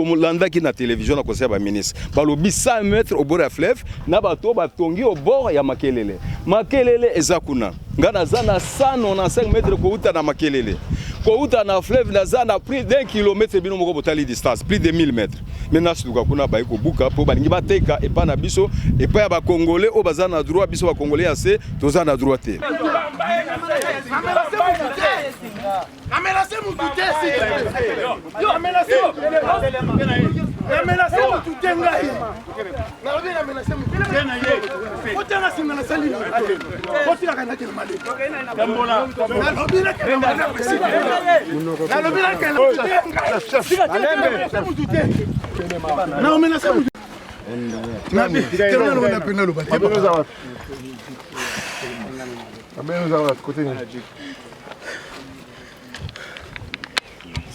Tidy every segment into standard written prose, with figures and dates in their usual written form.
Tolandaki na télévision, na conseil ya baministre, balobi 100 mètres au bord ya fleuve na bato batongi au bord ya Makelele. Makelele eza kuna. Nga naza na 195 mètres kouta na Makelele, kouta na fleuve naza na plus d'un kilomètre. Bino moko botali distance, plus de 1000 mètres. Mais nasutuka kuna, bayi kobuka mpo balingi bateka epai na biso, epai ya Bakongole oyo baza na droit. Biso Bakongole ya se toza na droit te. Namenacer mutu te, namenacer mutu te. Ngai nalobi namenacer mutu te. Otanga singa nasali, otikaka nakende mabe. Nalobi nakende mabe, nalobi nakende mutu te, namenacer mutu. Naloba te.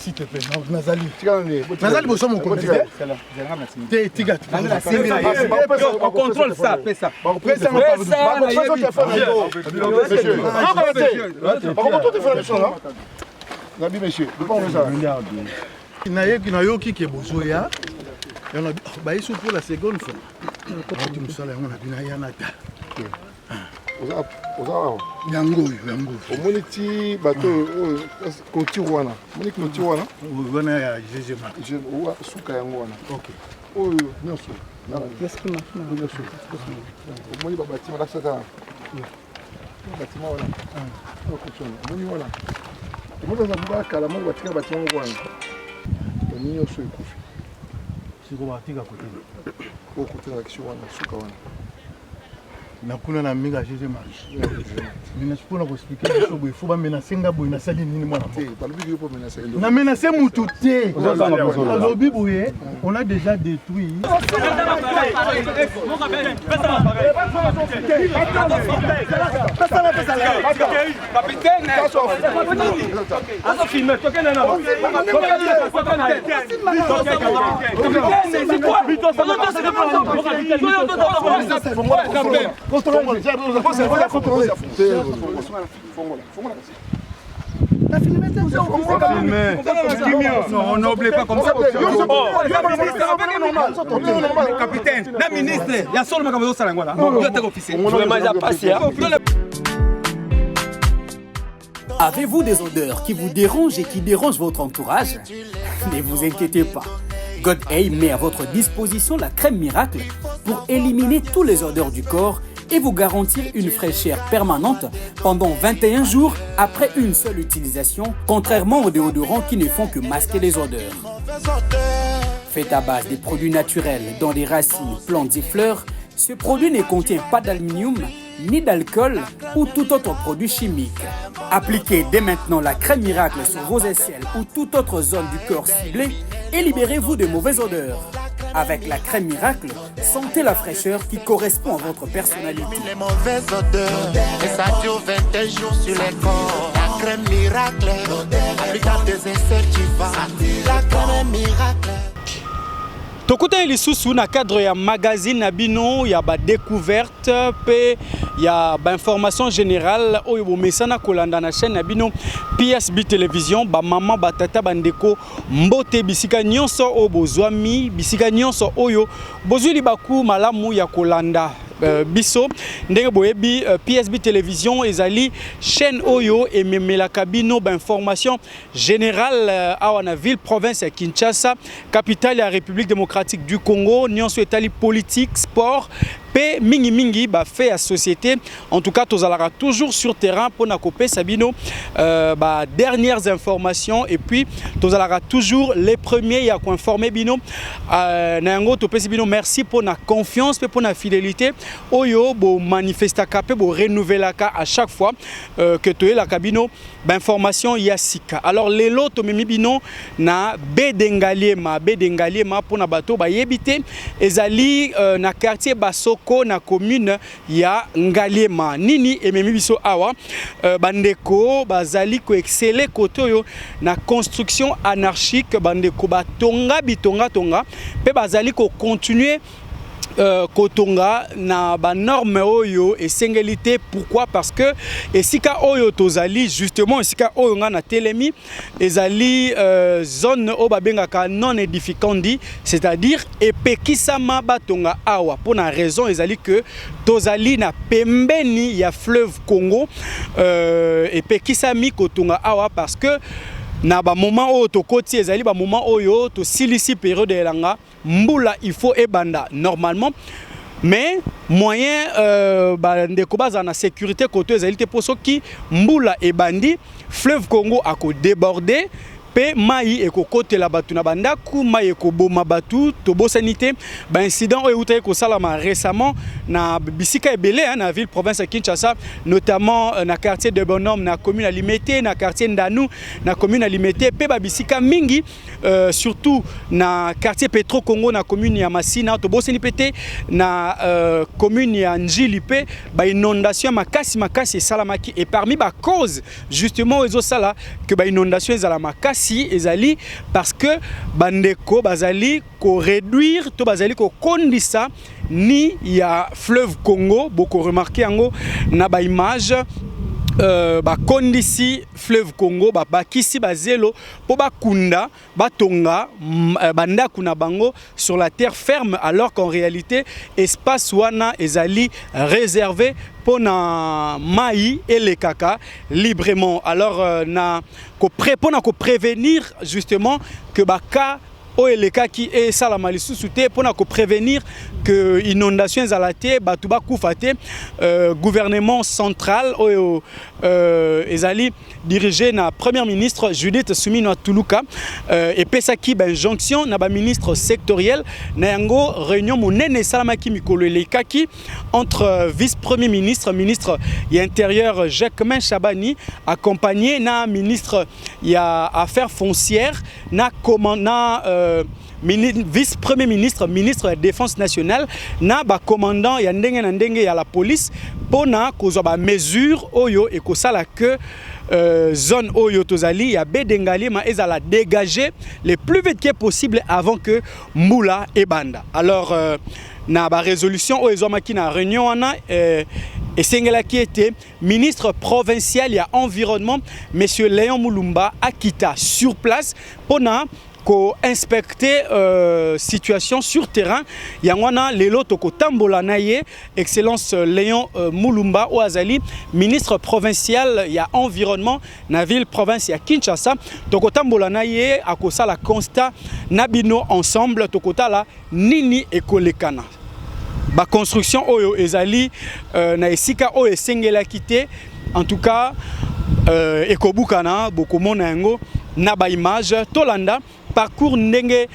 S'il te plaît, nazali naza liboso mokonzi te, tika. Contrôle ça, pesa. Nabi monsieur, nayoki nayoki ke bozoya bayesu pour la seconde fois ati mosala yango na bino aya na ta. Oza awa. Yango oyo, yango. Omoni ti bato oyo, clôture wana, omoni clôture wana? Wana ya GG. Suka yango wana. Oyo nyonso nyonso omoni, babâtiments, lakisaka bâtiment wana, oyo clôture omoni wana, omoni aza buka kala moko, batika bâtiment moko wana, nyonso ekufi. Siko batika kote? Oyo kote nalakisi wana, suka wana. Na kuna na minga GG Marche menace mpona koexpliquer biso boye, fo bamenacer nga boye. Nasali nini, mwana? Na menace mutu te. Alobi boye, on a déjà détruit. Capitaine, azofilmer, tokende na capitaine. C'est quoi? Non, on n'oublie pas comme ça. Capitaine, na ministre, ya solo makambo ezosala yango wana. Yo te officier. Vraiment eza pasi. Avez-vous des odeurs qui vous dérangent et qui dérangent votre entourage? Ne vous inquiétez pas. God A met à votre disposition la crème miracle pour éliminer toutes les odeurs du corps et vous garantir une fraîcheur permanente pendant 21 jours après une seule utilisation, contrairement aux déodorants qui ne font que masquer les odeurs. Fait à base des produits naturels dont des racines, plantes et fleurs, ce produit ne contient pas d'aluminium ni d'alcool ou tout autre produit chimique. Appliquez dès maintenant la crème miracle sur vos aisselles ou toute autre zone du corps ciblée et libérez-vous de mauvaises odeurs. Avec la crème miracle, sentez la fraîcheur qui correspond à votre personnalité. Les mauvaises odeurs, et ça dure 21 jours sur les corps. La crème miracle, applique à tes aisselles, tu vas. La crème miracle. Tokutani lisusu na cadre ya magazine na bino ya badécouverte mpe ya bainformation générale oyo bomesana kolanda na chaîne na bino PSB Télévision. Bamama, batata, bandeko, mbote bisika nyonso oyo bozwami, bisika nyonso oyo bozwi libaku malamu ya kolanda biso. Ndenge boyebi, PSB Télévision ezali chaîne oyo ememelaka bino bainformation générale awa na ville province ya Kinshasa, capitale ya République démocratique du Congo, nyonso etali politique, sport mpe mingimingi bafaits ya société. En tout cas, tozalaka toujours sur terrain mpona kopesa bino ba dernières informations et puis tozalaka toujours les premiers ya koinformer bino. Na yango topesi bino merci mpona confiance mpe mpona fidélité oyo bomanifestaka mpe borenouvelaka à chaque fois que toyelaka bino bainformation ya sika. Alors lelo tomemi bino na Bede Ngaliema. Bede Ngaliema, mpona bato bayebi te, ezali na quartier Basoko, na commune ya Ngaliema. Nini ememi biso awa? Bandeko bazali koexceller kote oyo na construction anarchique. Bandeko batonga bitongatonga mpe bazali kocontinuer. Kotonga na banorme oyo esengeli te. Pourquoi? Parce que esika oyo tozali, justement esika oyo nga na telemi, ezali zone oyo babengaka non aedificandi, c'est-à-dire epekisama batonga awa, mpo na raison ezali que tozali na pembeni ya fleuve Congo. Epekisami kotonga awa parce que na bamoment oyo tokoti ezali bamoment oyo tosilisi période ya elanga, mbula il faut ebanda normalement, mais moyen bandeko bazala na sécurité koto ezali te, mpo soki mbula ebandi, fleuve Congo akodéborde mpe mai ekokotela bato na bandako, mai ekoboma bato. Tobosani te baincident oyo eutaki kosalama récemment na bisika ebele, na ville province ya Kinshasa, notamment na quartier de Bonhomme na commune ya Limete, na quartier Ndanu na commune ya Limete, mpe babisika mingi, surtout na quartier Petro Congo na commune ya Masina. Tobosani mpe te na commune ya Njili mpe bainondation makasi makasi esalamaki. Et parmi bacause justement oyo ezosala ke bainondation ezala makasi ezali parce que bandeko bazali koréduire to bazali kokondisa ni ya fleuve Congo. Bokoremarquer yango na baimage, bakondisi fleuve Congo, babakisi bazelo mpo bakunda batonga bandako na bango sur la terre ferme, alors qu'en réalité espace wana ezali réservé mpona mai elekaka librement. Alors na mpona koprévenir justement que bacas oyo elekaki esalama lisusu te, mpona koprévenir que inondation ezala te, bato bakufa te, gouvernement central oyo ezali dirigé na Premier ministre Judith Suminwa Tuluka epesaki bainjonction na baministre sectoriel na yango. Réunion monene esalamaki mikolo elekaki entre vice Premier ministre, ministre ya Intérieur Jacquemain Shabani, accompagné na ministre ya Affaires foncières, na vice Premier ministre, ministre ya Défense nationale, na bacommandant ya ndenge na ndenge ya la police, mpona kozwa bamesure oyo ekosala que zone oyo tozali ya Baie de Ngaliema ezala dégagé le plus vite que possible avant que mbula ebanda. Alors na barésolution oyo ezwamaki na réunion wana, esengelaki ete ministre provincial ya Environnement, monsieur Léon Mulumba, akita sur place mpona koinspecter situation sur terrain. Yango wana lelo tokotambola na ye, excellence Léon Mulumba, oyo azali ministre provincial ya Environnement na ville province ya Kinshasa. Tokotambola na ye, akosala constat na bino ensemble, tokotala nini ekolekana, baconstruction oyo ezali na esika oyo esengelaki te. En tout cas ekobukana, bokomona yango na baimage. Tolanda parcours ndenge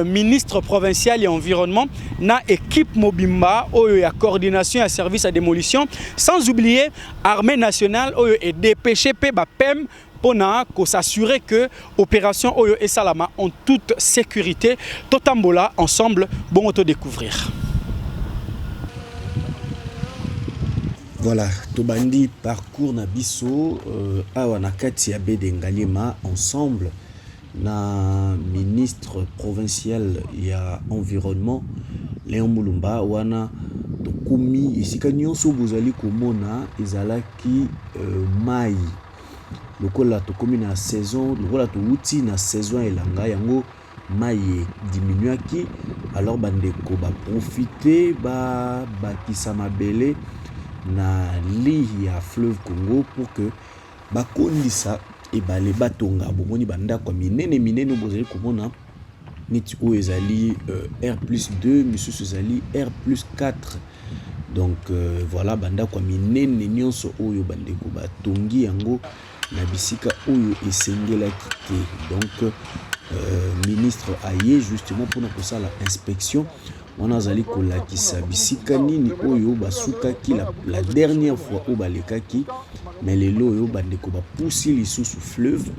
ministre provincial ya Environnement na équipe mobimba oyo ya coordination ya service ya démolition, sans oublier armée nationale oyo edépêché mpe bapem mpona kosassurer que opération oyo esalama en toute sécurité. Totambola ensemble, bongo todécouvrir. Voilà, tobandi parcours na biso awa na kati ya Baie de Ngaliema ensemble na ministre provincial ya Environnement Léon Mulumba. Wana tokomi esika nyonso bozali komona ezalaki mai. Lokola tokomi na saison, lokola towuti na saison elanga, yango mai ediminuaki. Alors bandeko baprofite, babakisa mabele na lit ya fleuve Congo pour que bakondisa ebale, batonga. Bomoni bandako ya minene minene bozali komona, neti oyo ezali R+2, misusu ezali R+4. Donc voilà, bandako ya minene nyonso oyo bandeko batongi yango na bisika oyo esengelaki te. Donc ministre aye justement mpona kosala inspection wana, azali kolakisa bisika nini oyo basukaki la dernière fois oyo balekaki. Mais lelo oyo bandeko bapusi lisusu fleuve,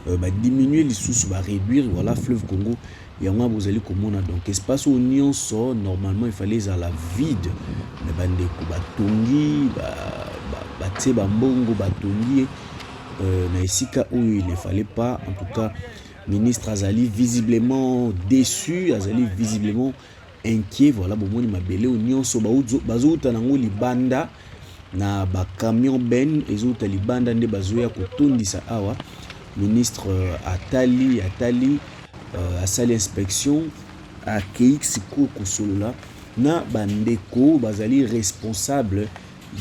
badiminue lisusu, baréduire, voilà, fleuve Congo. Yango wana bozali komona. Donc espace oyo nyonso normalement il fallait ezala vide, mais bandeko batongi, batie bambongo, batongi na esika oyo il ne fallait pas. En tout cas ministre azali visiblement déçu, azali visiblement inquiet. Voilà, bomoni mabele oyo nyonso bazouta nango libanda na ba camion ben ezouta libanda nde bazoya kotondisa awa. Ministre atali asali inspection, akei sikoyo kosolola na bandeko bazali responsable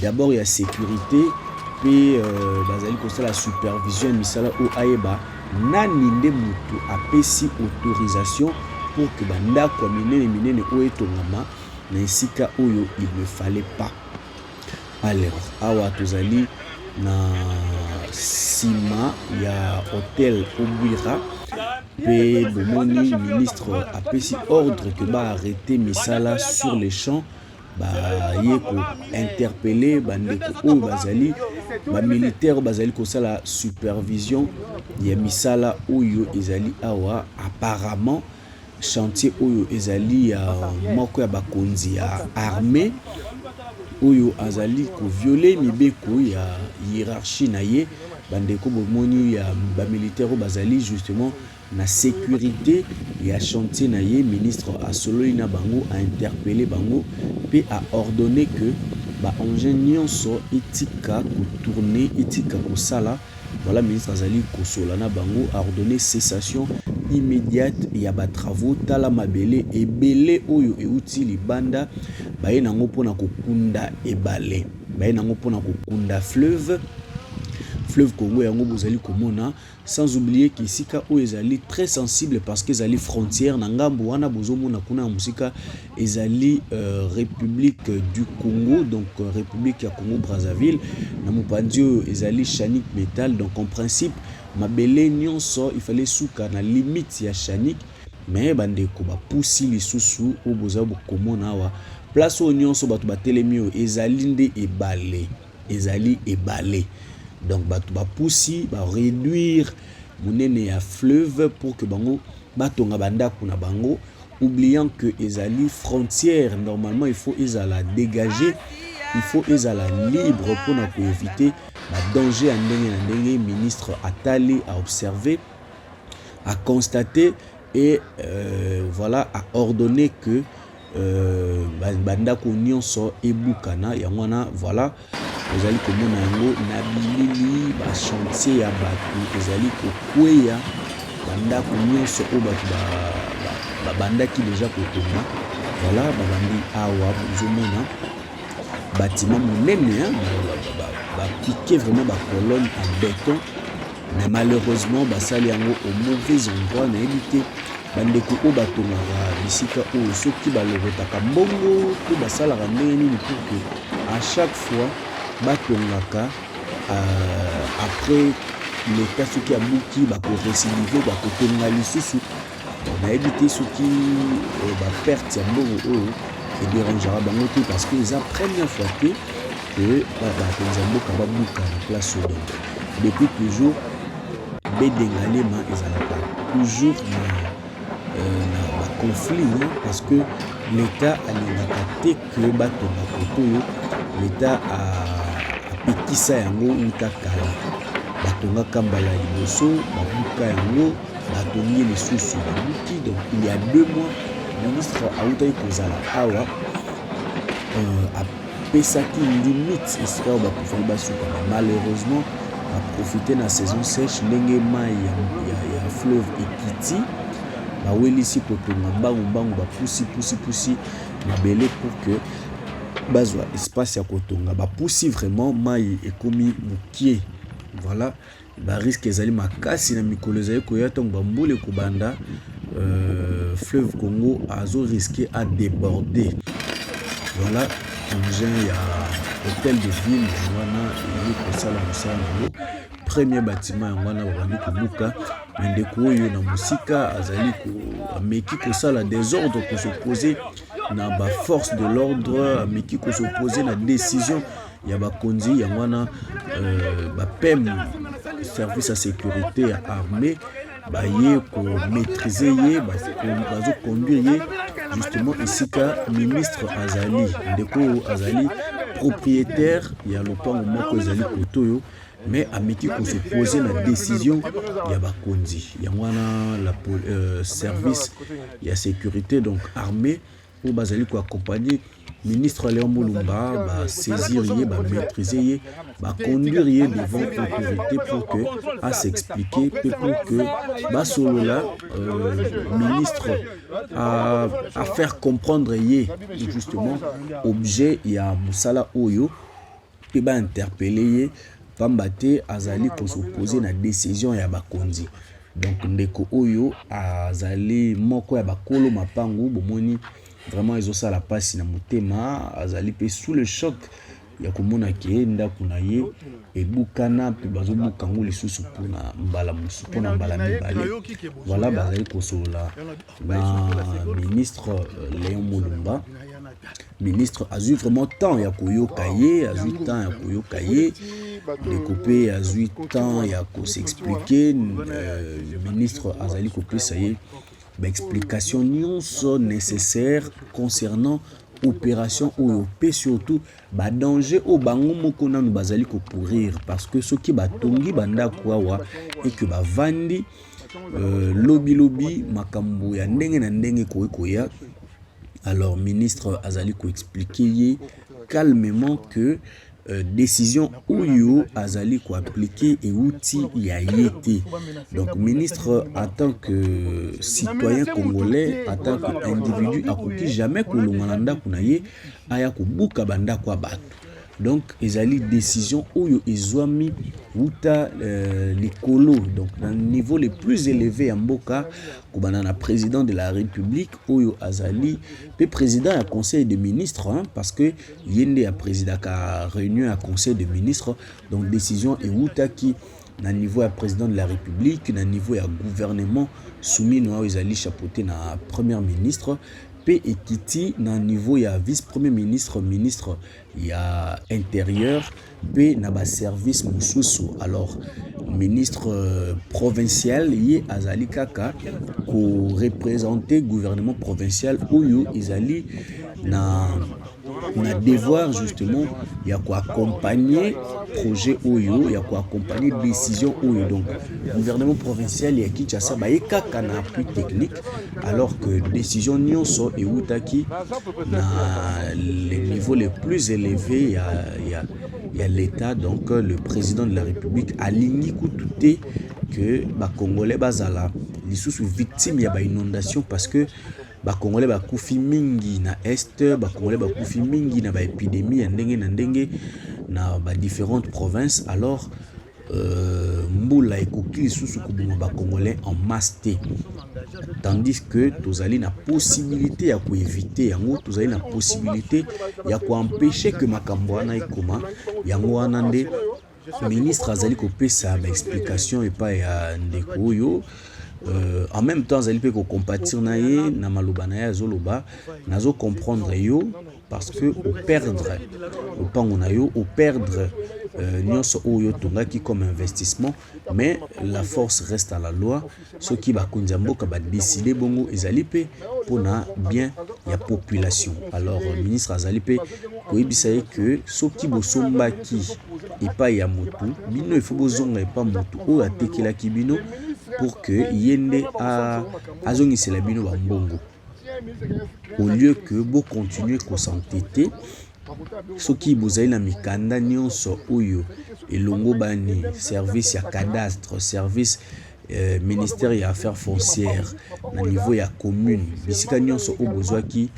d'abord ya sécurité mpe bazali kosala supervision ya misala oyo, ayeba nani nde moto apesi autorisation pour que bandako ya minene minene oyo etongama na esika oyo il ne fallait pas. Alors awa tozali na nsima ya hotel Obwira mpe bomoni ministre apesi ordre ke baarrêter misala sur les champs. Baye kointerpeller bandeko oyo bazali bamilitaire oyo bazali kosala supervision ya misala oyo ezali awa. Apparemment chantier oyo ezali ya moko ya bakonzi ya armée oyo azali kovioler mibeko ya hiérarchie na ye. Bandeko, bomoni ya bamilitaire oyo bazali justement na sécurité ya chantier na ye. Ministre asololi na bango, ainterpeller bango mpe aordonner que baengin nyonso etika kotourner, etika kosala. Voilà, ministre azali kosola na bango, aordonner cessation immédiate ya batravaux. Tala mabele ebele oyo euti libanda, baye nango mpona kokunda ebale, baye nango mpona kokunda fleuve Congo. Yango bozali komona, sans oublier que esika oyo ezali très sensible parce que ezali frontière na ngambo wana. Bozomona kuna ya mosika ezali République du Congo, donc République ya Congo Brazzaville. Na mopanzi oyo ezali Chanic Metal. Donc en principe mabele nyonso il fallait suka na limite ya Chanic, mais bandeko bapusi lisusu. Oyo boza komona awa, place oyo nyonso bato batelemi, oyo ezali nde ebale, ezali ebale. Donc bato bapusi, baréduire monene ya fleuve pour que bango batonga bandako na bango, oubliant que ezali frontière. Normalement il faut ezala dégagé, il faut ezala libre mpona koéviter badanger ya ndenge na ndenge. Ministre atali, aobservé, a constaté et voilà, a ordonné que bandako nyonso ebukana. Yango wana, voilà, ozali komona yango na bilili, bachantier ya bato ezali kokweya, bandako nyonso oyo bato babandaki déjà kotonga. Voilà, babandi awa, ozomona bâtiment monene, bapiquer vraiment bacolonne en béton, mais malheureusement basali yango au mauvais endroit. Nayebi te bandeko oyo batongaka bisika oyo soki balokotaka mbongo to basalaka ndenge nini pour que à chaque fois batongaka, après l'État soki abuki, bakorécidiver, bakotonga lisusu. Nayebi te soki baperte ya mbongo oyo edérangeaka bango te, parce que eza première fois te que bakonzi ya mboka babuka na place oyo. Donc depuis toujours Baie de Ngaliema ezalaka toujours na baconflit, parce que l'État alingaka te ke batonga kote oyo. L'État apekisa yango uta kala. Batongaka mbala ya liboso, babuka yango, batongi lisusu, babuki. Donc il y a 2 mois ministre autaki kozala awa, apesaki limite esika oyo bakofaki basuka. Malheureusement baprofiter na saison sèche, ndenge mai ya fleuve ekiti, bawelisi kotonga mbangu mbangu, bapusi pusi pusi mabele pour que bazwa espace ya kotonga. Bapusi vraiment, mai ekomi mokie. Voilà, barisque ezali makasi na mikolo ezali koya. Ntango bambula ekobanda, fleuve Congo azorisquer adéborder. Voilà, engin ya hôtel de ville yango wana eye kosala mosala nango. Premier bâtiment yango wana babandi kobuka. Me ndeko oyo na mosika azali ameki kosala désordre, kos'opposer na baforce de l'ordre, ameki kos'opposer na décision ya bakonzi. Yango wana bapem service ya sécurité ya armée baye komaîtriser ye, bazoconduire ye justement esika ministre azali. Ndeko oyo azali propriétaire ya lopango moko ezali kote oyo, mais ameki kos'opposer na décision ya bakonzi. Yango wana la service ya sécurité, donc armée, Oyo bazali ko accompagner ministre Léon Mulumba, ba saisir ye, ba maîtriser ye, ba conduire ye devant autorité pour que a s'expliquer pe pour que basolola ministre a faire comprendre ye justement objet ya mosala oyo pe ba interpeller ye pamba te azali ko s'opposer na décision ya bakonzi. Donc ndeko oyo azali moko ya bakolo mapangu, bomoni vraiment ezosala pasi na motema, azali pe sous le choc ya komona ke ndako na ye ebukana pe bazobuka yango lisusu mpona mbala mosusu, mpona mbala mibale. Voilà, bazali kosolola na ministre Léon Mulumba. Ministre azwi vraiment temps ya koyoka ye, azwi temps ya koyoka ye, ndeko pe azwi temps ya kos'expliquer. Ministre azali kopesa ye ba explication nyonso nécessaire concernant opération oyo pe surtout ba danger oyo bango moko nanu bazali kopourir, parce que soki batongi bandako awa et que bavandi lobi lobi makambo ya ndenge na ndenge ekoki koya. Alors ministre azali koexpliquer ye calmement que décision oyo azali koappliquer euti ya ye te. Donc ministre en tant que citoyen congolais, en tant que individu, akoki jamais kolonga na ndako na ye aya kobuka bandako ya bato. Donc ezali décision oyo ezwami wuta likolo, donc na niveau le plus élevé ya mboka, kobanda na président de la République oyo azali pe président ya conseil des ministres, hein, parce que ye nde ya présidaka réunion ya conseil des ministres. Donc décision ewutaki na niveau ya président de la République, na niveau ya gouvernement soumis na oyo ezali chapeauté na premier ministre, pe ekiti na niveau ya vice premier ministre, ministre ya intérieur, pe na ba service mosusu. Alors ministre provincial ye azali kaka ko représenter gouvernement provincial oyo ezali na devoir justement ya koaccompagner projet oyo, ya koaccompagner décision oyo. Donc gouvernement provincial ya Kinshasa baye kaka na appui technique, alors que décision nyonso eutaki na le niveau le plus élevé ya l'État. Donc le président de la République alingi kutu te que ba Congolais bazala lisusu victime ya ba inondation, parce que ba Congolais bakufi mingi na est, ba Congolais bakufi mingi na ba épidémie ya ndenge na ndenge na ba différentes provinces. Alors mbula ekoki lisusu koboma ba Congolais en masse te, tandis que tozali na possibilité ya koéviter yango, tozali na possibilité ya koempêcher que makambo wana ekoma. Yango wana nde ministre azali kopesa baexplication epai ya ndeko oyo. En même temps azali mpe kocompatir na ye na maloba na ye, azoloba: nazocomprendre yo parce que operdre lopango na yo, operdre nyonso oyo otongaki comme investissement, mais la force reste à la loi. Soki bakonzi ya mboka badécider bongo, ezali mpe mpona bien ya population. Alors ministre azali mpe koyebisa ye ke soki bosombaki epai ya motu, bino ifo bozonga epai motu oyo atekelaki bino pour que ye nde azongisela bino bambongo, au lieu que bocontinue kos'entêter. Soki bozali na mikanda nyonso oyo elongo bani, service ya cadastre, service ministère ya affaires foncières, na niveau ya commune, bisika nyonso oyo bozwaki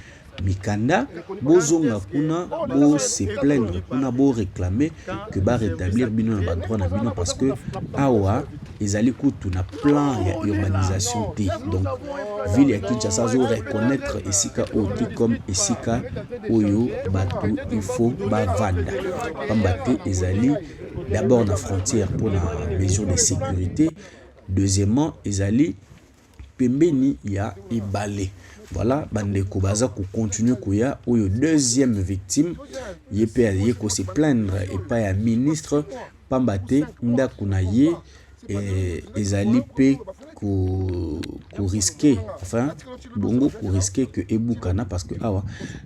mikanda, bozonga kuna, bose plaindre kuna, boréclamer que barétablir bino na badroit na bino, parce que awa ezali kutu na plan ya urbanisation te. Donc ville ya Kinshasa azo reconnaître esika oyo te comme esika oyo bato il faut bavanda, pamba te ezali d'abord na frontière mpona mesure de sécurité, deuxièmement ezali pembeni ya ebale. Voilà, bandeko baza kocontinue koya. Oyo deuxième victime, ye mpe aye kose plaindre epai ya ministre, pamba te ndako na ye ezali mpe korisquer, enfin bongo korisquer ke ebukana, parce que awa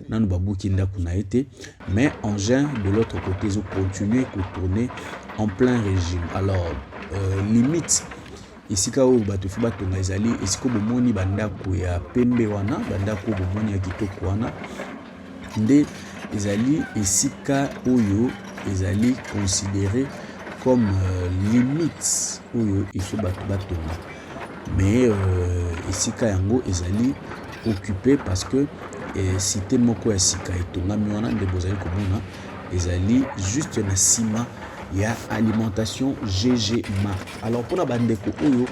nanu babuki ndako na ye te, mais engin de l'autre côté ezocontinue kotourner en plein régime. Alors limite. Esika oyo bato fo batonga ezali esika bomoni bandako ya pembe wana, bandako bomoni ya kitoko wana nde ezali esika oyo ezali considéré comme limite oyo il faut bato batonga. Mais esika yango ezali occupé parce que cité moko ya sika etongami wana nde bozali komona, ezali juste na nsima ya alimentation GG Mart. Alors mpona bandeko oyo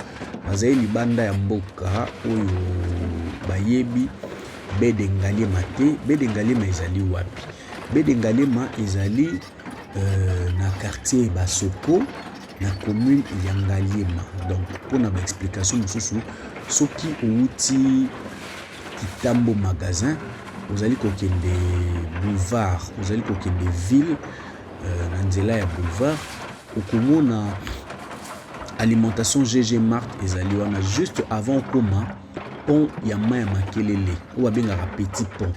bazali libanda ya mboka oyo bayebi Bede Ngaliema te, Bede Ngaliema ezali wapi? Bede Ngaliema ezali na quartier Basoko, na commune ya Ngaliema. Donc mpona baexplication mosusu, soki outi Kitambo magasin, ozali kokende boulevard, ozali kokende ville, na nzela ya boulevard okomona alimentation GG Mart ezali wana, juste avant okoma pont ya mai ya Makelele oyo babengaka petit pont.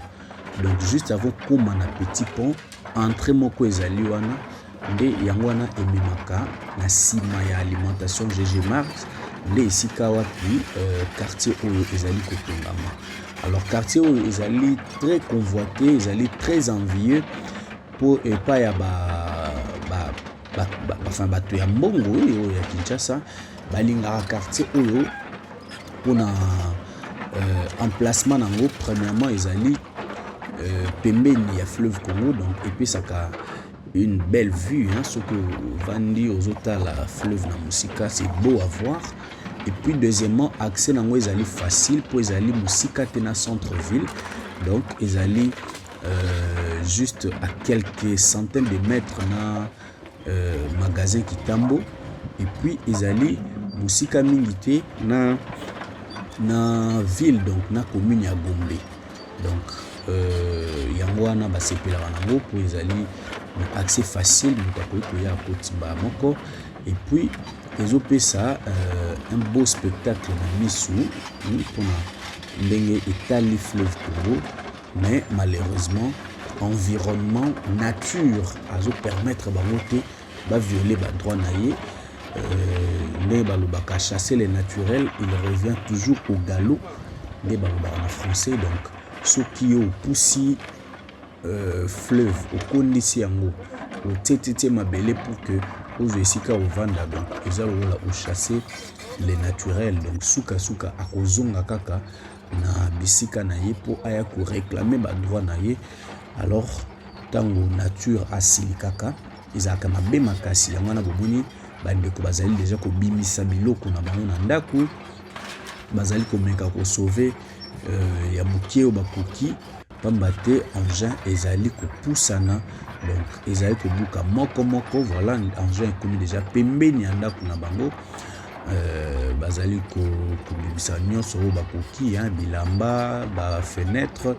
Donc juste avant koma na petit pont, entrée moko ezali wana, nde yango wana ememaka na nsima ya alimentation GG Mart, nde esika wapi quartier oyo ezali kotongama. Alors quartier oyo ezali très convoité, ezali très envieux mpo epai ya enfin, bato ya mbongo oyo ya Kinshasa balingaka quartier oyo mpona emplacement nango. Premièrement, ezali pembeni ya fleuve Congo, donc epesaka une belle vue, hein. Soki ovandi, ozotala fleuve na mosika, c'est beau à voir. Et puis deuxièmement, accès nango ezali facile mpo ezali mosika te na centre ville, donc ezali juste à quelques centaines de mètres na magasin Kitambo. Et puis ezali mosika mingi te na ville, donc na commune ya Gombe. Donc yango wana basepelaka nango mpo ezali na accès facile, moto akoki koya akoti mbala moko. Et puis ezopesa un beau spectacle na misu mpona ndenge etali fleuve Congo. Mais malheureusement, environnement, nature azopermettre bango te, bavioler badroit na ye. Ndenge balobaka, chasser le naturel, il revient toujours au galop, nde balobaka na français. Donc soki yo opusi fleuve, okondisi yango, otietietie mabele pour que ozwa esika ovanda, donc eza lokola ochasse le naturel. Donc sukasuka akozonga kaka na bisika na ye mpo aya koréclamer badroit na ye. Alors ntango nature asilikaka, ezalaka mabe makasi. Yango wana bomoni bandeko bazali deja kobimisa biloko na bango na ndako, bazali komeka kosauver ya moke oyo bakoki, pamba te engin ezali kopusana, donc ezali kobuka moko moko. Voilà, engin ekomi deja pembeni ya ndako na bango. Bazali kobimisa nyonso oyo bakoki, bilamba, bafenêtre,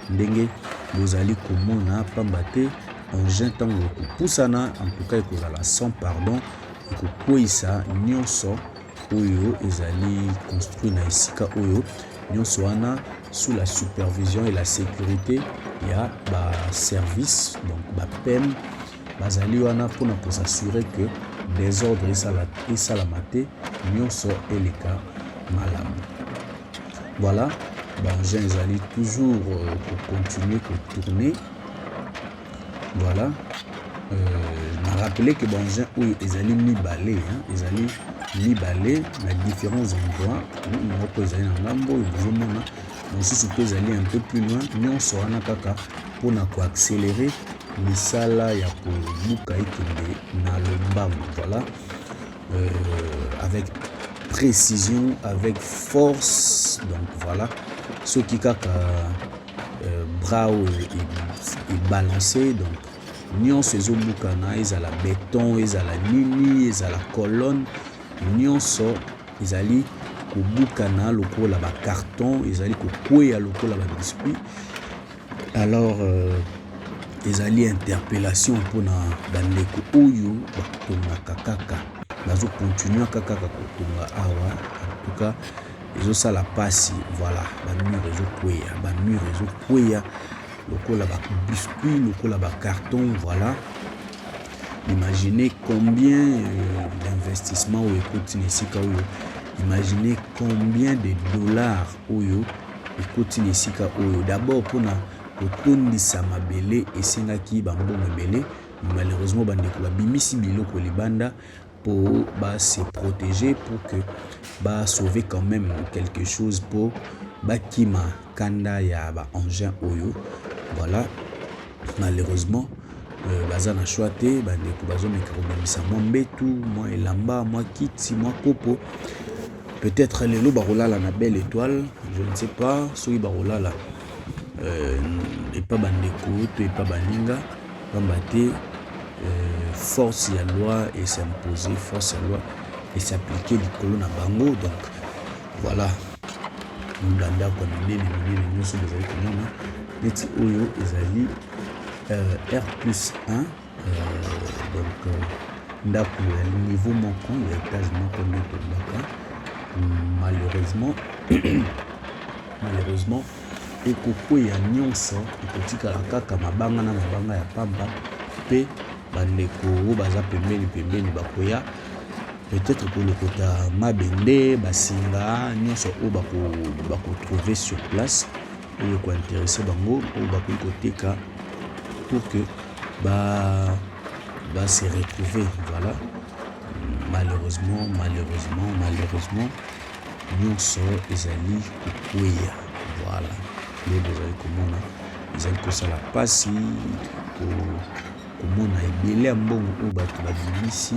ndenge bozali komona, pamba te engin ntango ekopusana, en tout cas ekozala sans pardon, ekokweyisa nyonso oyo ezali construit na esika oyo. Nyonso wana sous la supervision et la sécurité ya baservice, donc bapem bazali wana mpona kos'assurer que désordre esalama te, nyonso eleka malamu. Voilà, baengin ezali toujours kocontinuer kotourner. Voilà, na rappeler que baengin oyo ezali mibale, hein, ezali mibale na différents endroits. Moko ezali na ngambo oyo bozomona, mosusu mpe ezali un peu plus loin. Nyonso wana kaka mpona koaccélérer misala ya kobuka ekende na lombango. Voilà, avec précision, avec force. Donc voilà, soki kaka bras oyo ebalance, donc nyonso ezobukana, ezala béton, ezala nini, ezala colonne, nyonso ezali kobukana lokola bacarton, ezali kokweya lokola babiscuit. Alors ezali interpellation mpona bandeko oyo batongaka kaka, bazokontinue kaka kotonga awa. En tout cas ezosala mpasi. Voilà, bamur ezokweya, bamur ezokweya lokola babiscuit, lokola bacarton. Voilà, imaginez combien d'investissement oyo ekoti na esika oyo. Imaginez combien de dollars oyo ekoti na esika oyo. D'abord mpona kotondisa mabele esengaki bambongo ebele. Malheureusement bandeko babimisi biloko libanda pour ba se protéger, pour que ba sauver quand même quelque chose, pour bakima kanda ya ba engin oyo. Voilà, malheureusement baza na choix te. Bandeko bazomeka kobimisa mwa mbetu, mwa elamba, mwa kiti, mwa kopo. Peut-être lelo bakolala na Belle Étoile, je ne sais pas soki bakolala epa bandeko to epa baninga, pamba te force ya loi es'impose, force ya loi es'applique likolo na bango. Donc voilà, bandako ya minene minene nyonso bozali komona neti oyo ezali R+1, donc ndako ya niveau moko, ya étage moko nde tolobaka. Malheureusement, ekokweya nyonso, ekotikala kaka mabanga na mabanga ya pamba. Mpe bandeko oyo baza pembeni pembeni bakoya peut-être kolokota mabende, basinga nyonso oyo bakotrouve sur place, oyo kointéresser bango, oyo bakoki koteka pour que ba se retrouver. Voilà, malheureusement, malheureusement, malheureusement, nyonso ezali kokweya. Voilà, nde bozali komona, ezali kosala mpasi komona ebele ya mbongo oyo bato babimisi,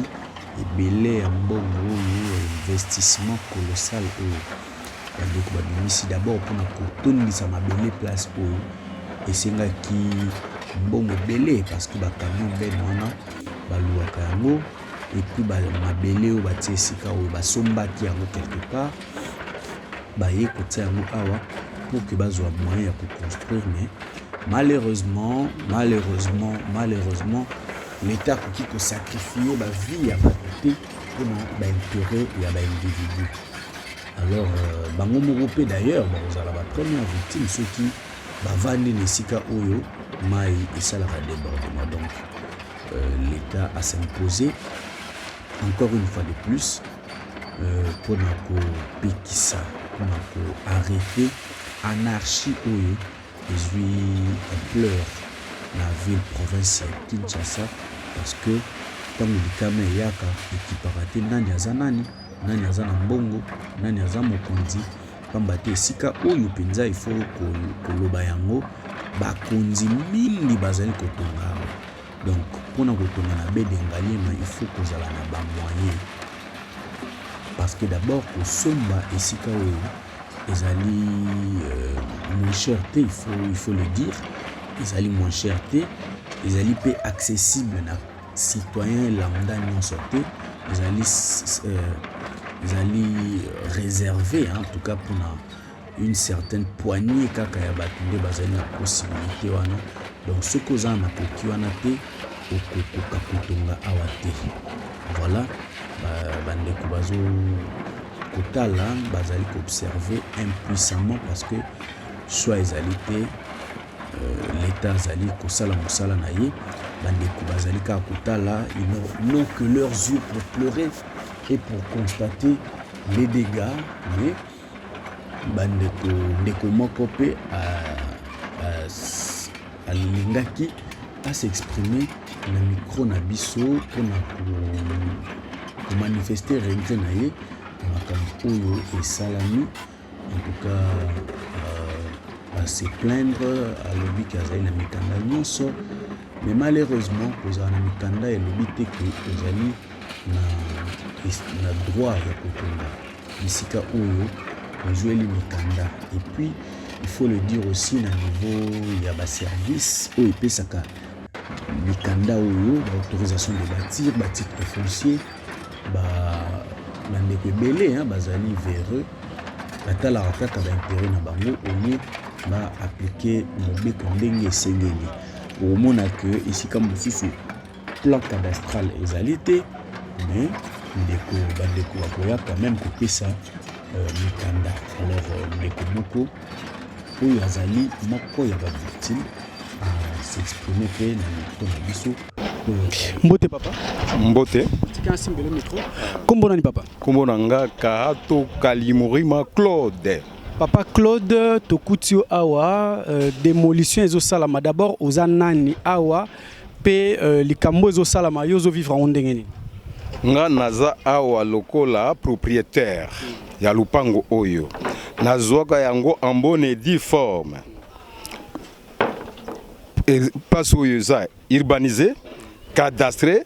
ebele ya mbongo oyo, investissement colossal oyo bandeko babimisi. D'abord mpona kotondisa mabele place oyo esengaki mbongo ebele, parce que bacamion benne wana baluwaka yango, et puis mabele oyo batie esika oyo, basombaki yango quelque part, baye kotia yango awa pour que bazwa moyen ya koconstruire. Mais malheureusement, malheureusement, malheureusement, l'État akoki kosacrifier bavie ya bato te mpona baintérêt ya baindividu. Alors bango moko mpe d'ailleurs bakozala bapremière victime soki bavandi na esika oyo mai esalaka débordement. Donc l'État a s'imposé encore une fois de plus mpona kopekisa, mpona koarrêter anarchie oyo ezwi ampleur na ville province ya Kinshasa, parce que ntango likama eyaka, ekipaka te nani aza nani, nani aza na mbongo, nani aza mokonzi, pamba te esika oyo mpenza, ifo koloba yango, bakonzi mingi bazali kotonga awa. Donc mpona kotonga na Baie de Ngaliema, il faut kozala na bamoyen, parce que d'abord kosomba esika oyo ezali moins cher te, il faut le dire, ezali moins cher te, ezali mpe accessible na citoyen lambda nyonso te. Ezali réservé en tout cas mpona une certaine poignée kaka ya bato nde bazali na possibilité wana. Donc soki oza na makoki wana te, okokoka kotonga awa te. Voilà, bandeko bazo kotala, bazali koobserver impuissamment, parce que choix ezali te. L'État azali kosala mosala na ye, bandeko bazali kaka kotala. Ils n'ont que leurs yeux pour pleurer et pour constater les dégâts. Mais bandeko, ndeko moko mpe alingaki as'exprimer na micro na biso mpona komanifester regret na ye na makambo oyo esalami. En tout cas ase plaindre, alobi ke azali na mikanda nyonso, mais malheureusement kozala na mikanda elobi te ke ozali na droit ya kotonga bisika oyo ozweli mikanda. Et puis il faut le dire aussi, na niveau ya baservice oyo epesaka mikanda oyo, baautorisation de bâtir, batitre foncier, bandeko ebele bazali véreux, batalaka kaka baintérêt na bango au lieu baappliquer mobeko ndenge esengeli. Okomona ke esika mosusu plan cadastral ezali te, mais ndeko, bandeko bakoya quand même kopesa mikanda. Alors ndeko moko oyo azali moko ya bavictime s'exprimer mpe na micro na biso. Mbote papa. Mbote. Tika nsimbele micro. Kombo nani papa? Kombo na nga Kahato Kalimurima Claude. Papa Claude, tokuti yo awa démolition ezosalama. D'abord oza nani awa pe likambo ezosalama yo ozovivre yango ndenge nini? Nga naza awa lokola propriétaire ya lupango oyo. Nazwaka yango en bonne et due forme. Place oyo eza urbanisé, cadastré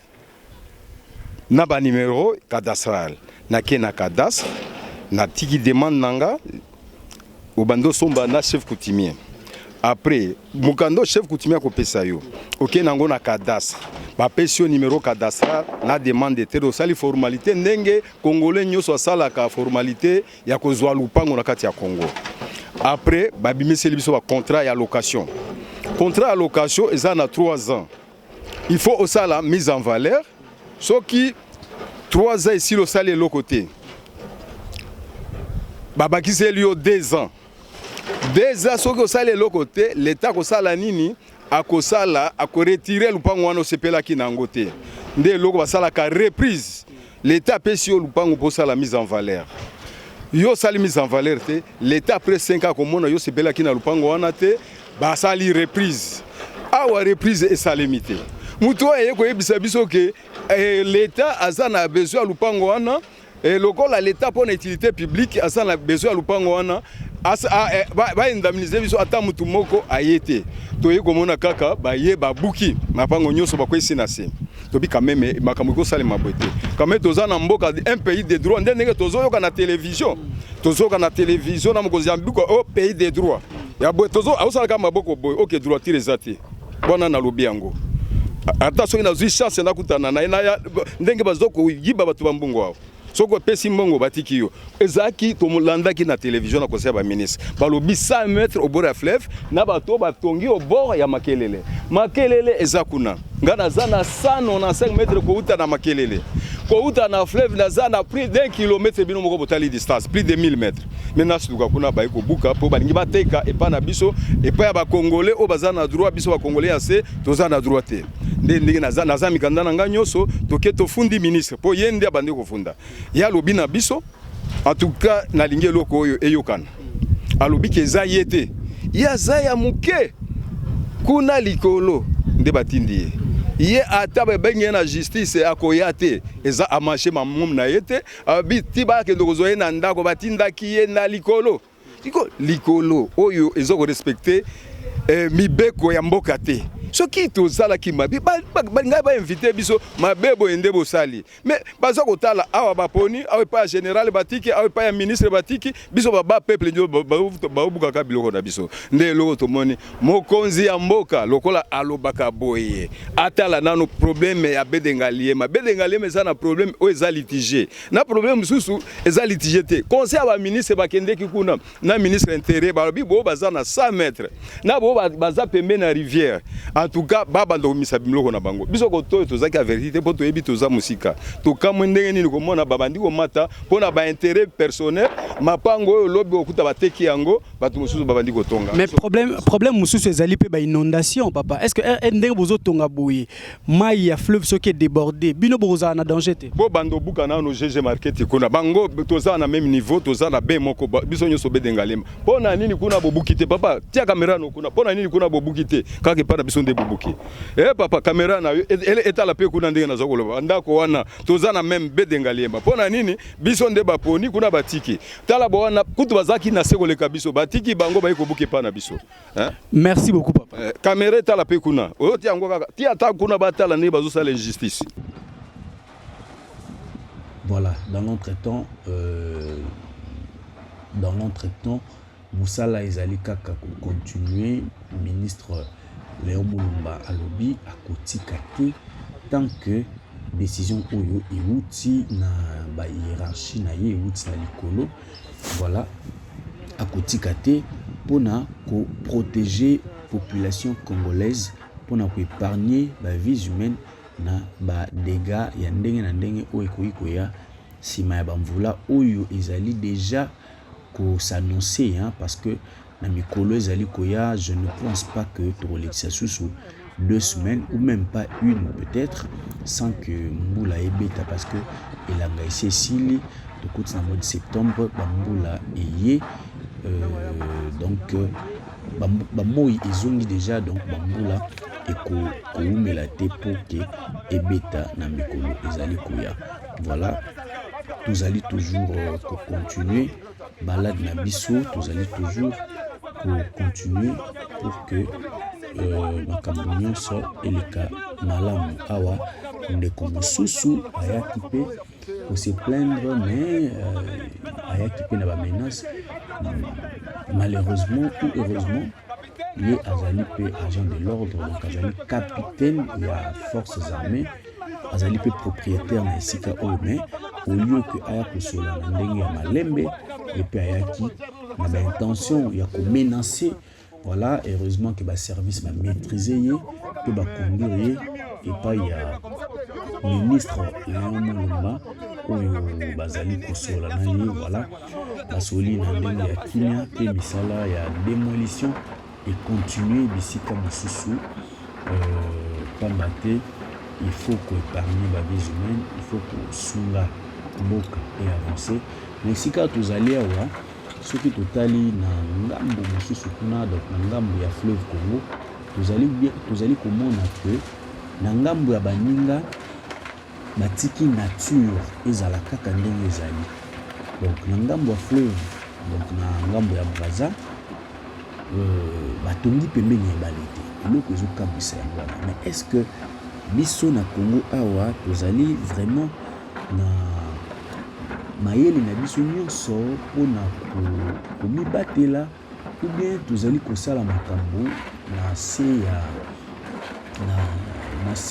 na ba numéro cadastral. Nake na cadastre, natiki demande na nga, obandi osomba na chef coutumier. Après mokanda chef coutumier akopesa yo, okei nango na cadastre, bapesi yo numéro cadastral na demande de terre, osali formalité ndenge congolais nyonso asalaka formalité ya kozwa lupango na kati ya Congo. Après babimiseli biso bacontrat ya location. Contrat ya location eza na 3 ans, il faut osala mise en valeur. Soki 3 ans esili, osali eloko te, babakiseli yo 2 ans. 2 ans, soki osali eloko te, leta akosala nini? Akosala, akoretirer lupango wana osepelaki na yango te. Nde eloko basalaka reprise. Leta apesi yo lupango mpo osala mise en valeur, yo osali mise en valeur te, leta après 5 ans akomona yo osepelaki na lupango wana te, basali reprise. Awa reprise esalemi te. Motu oyo aye koyebisa biso ke leta aza na besoin ya lupango wana, lokola leta mpo na utilité publique aza na besoin ya lupango wana, baindemniser biso, ata mutu moko aye te. Toye komona kaka baye babuki mapango nyonso, bakwesi na se. Tobi quand même makambo ekosalema boye te. Quand même toza na mboka, un pays de droit. Nde ndenge tozoyoka na télévision, tozoyoka na télévision na mokonzi ya mboka o pays de droit ya boye, aosalaka maboko boye, oke droiture eza te. Wana nalobi yango, ata soki nazwi chance nakutana na ye ndenge bazo koyiba bato bambongo awa. Soki opesi mbongo, batiki yo. Ezalaki tolandaki na télévision na conseil ya baministre, balobi 100 mètres au bord ya fleuve na bato oyo batongi au bord ya Makelele. Makelele eza kuna. Nga naza na 195 mètres kouta na Makelele, kouta na fleuve naza na plus d'un kilomètre. Bino moko botali distance, plus de 1000 mètres. Me nasiluka kuna, baye kobuka mpo balingi bateka epai na biso, epai ya bacongolais oyo baza na droit. Biso bacongolais ya se toza na droit te. Nde ndenge naza mikanda na ngai nyonso, toke tofundi ministre mpo ye nde abandi kofunda. Ye alobi na biso, en tout cas nalingi eloko oyo eyokana, alobi ke eza ye te, ye aza ya moke kuna likolo nde batindi ye. Ye ata babengi ye na justice, akoya te. Eza amarché mamumu na ye te. Abi ti bakende kozwa ye na ndako, batindaki ye na likolo. Likolo oyo eza korespecter mibeko ya mboka te. Soki tozalaki mabe, ngai bainviter biso mabe boye nde bosali. Mais baza kotala awa, baponi awa epai ya général batiki, awa epai ya ministre batiki biso baba peuple ndio baobukaka biloko na biso. Nde eloko tomoni, mokonzi ya mboka lokola alobaka boye, atala nano problème ya Baie de Ngaliema. Baie de Ngaliema eza na problème oyo eza litige, na problème mosusu eza litige te. Conseil ya baministre bakendeki kuna na ministre intérieur, balobi bo baza na 100 mètres na bo baza pembeni na rivière. En tout cas babanda komisa biloko na bango. Biso kotoyo tozalaki averti te mpo toyebi toza mosika. Tokamwe ndenge nini komona babandi komata mpo na baintérêt personnel. Mapango oyo lobi okuta bateki yango, bato mosusu babandi kotonga. Mais problème mosusu ezali mpe bainondation papa. Est ce que ndenge bozotonga boye, mai ya fleuve soki edéborde, bino bokozala na danger te? Bo bando obuka nano GG Market kuna. Bango toza na même niveau, toza na be moko, biso nyonso Baie de Ngaliema. Mpo na nini kuna bobuki te? Papa, tia kamera no kuna. Mpo na nini kuna bobuki te, kaka epai na biso nde bobuki? E papa, kamera na yo etala mpe kuna ndenge naza koloba. Ndako wana toza na même Baie de Ngaliema. Mpo na nini biso nde baponi kuna, batiki? Tala bo wana kutu bazalaki na se koleka biso, batiki bango, bayi kobuka epai na biso, hein? Merci beaucoup papa. Kamera etala mpe kuna oyo, tia yango kaka, tia ata kuna, batala ndenge bazosala injustice. Voilà, dans l'entretemps, mosala ezali kaka kocontinuer. Ministre Léon Mulumba alobi akotika te tant que décision oyo euti na bahiérarchie na ye, euti na likolo. Voilà, akotika te mpona koprotéger population congolaise, mpona koépargner bavies humaines na badégâts ya ndenge na ndenge oyo ekoki koya nsima ya bamvula oyo ezali déjà kos'annoncer, hein, parce que na mikolo ezali koya, je ne pense pas que tokolekisa susu. 2 semaines ou même pas une peut-être sans que mbula ebeta, parce que elanga esi esili. Tokoti na mois de septembre, bambula eye, donc bamoi ezongi déjà, donc bambula ekoumela te mpo ke ebeta na mikolo ezali koya. Voilà, tozali toujours kocontinue balade na biso, tozali toujours kocontinue pour que makambo nyonso eleka malamu. Awa ndeko mosusu ayaki mpe kose plaindre, mais ayaki mpe na bamenace. Malheureusement ou heureusement, ye azali mpe agent de l'ordre, donc azali capitaine ya forces armées, azali mpe propriétaire na esika oyo. Mais au lieu que aya kosola na ndenge ya malembe, ye mpe ayaki na baintention ya komenacer. Voilà, heureusement que baservice bamaîtrise ye mpe baconduire ye epai ya ministre Léon Mulumba oyo bazali kosola na ye. Voilà, basoli na ndenge ya kimia mpe misala ya démolition econtinue bisika mosusu, pamba te il faut koépargner bavies humaines, il faut kosunga mboka e avance. Na esika tozali awa, soki totali na ngambo mosusu kuna, donc na ngambo ya fleuve Congo, tozali komona ke na ngambo ya baninga batiki nature ezala kaka ndenge ezali. Donc na ngambo ya fleuve, donc na ngambo ya Braza, batongi pembeni ya ebale te. Eloko ezokamwisa yango wana. Mais est ce que biso na Congo awa tozali vraiment na mayele na biso nyonso mpona komibatela, ou bien tozali kosala makambo na se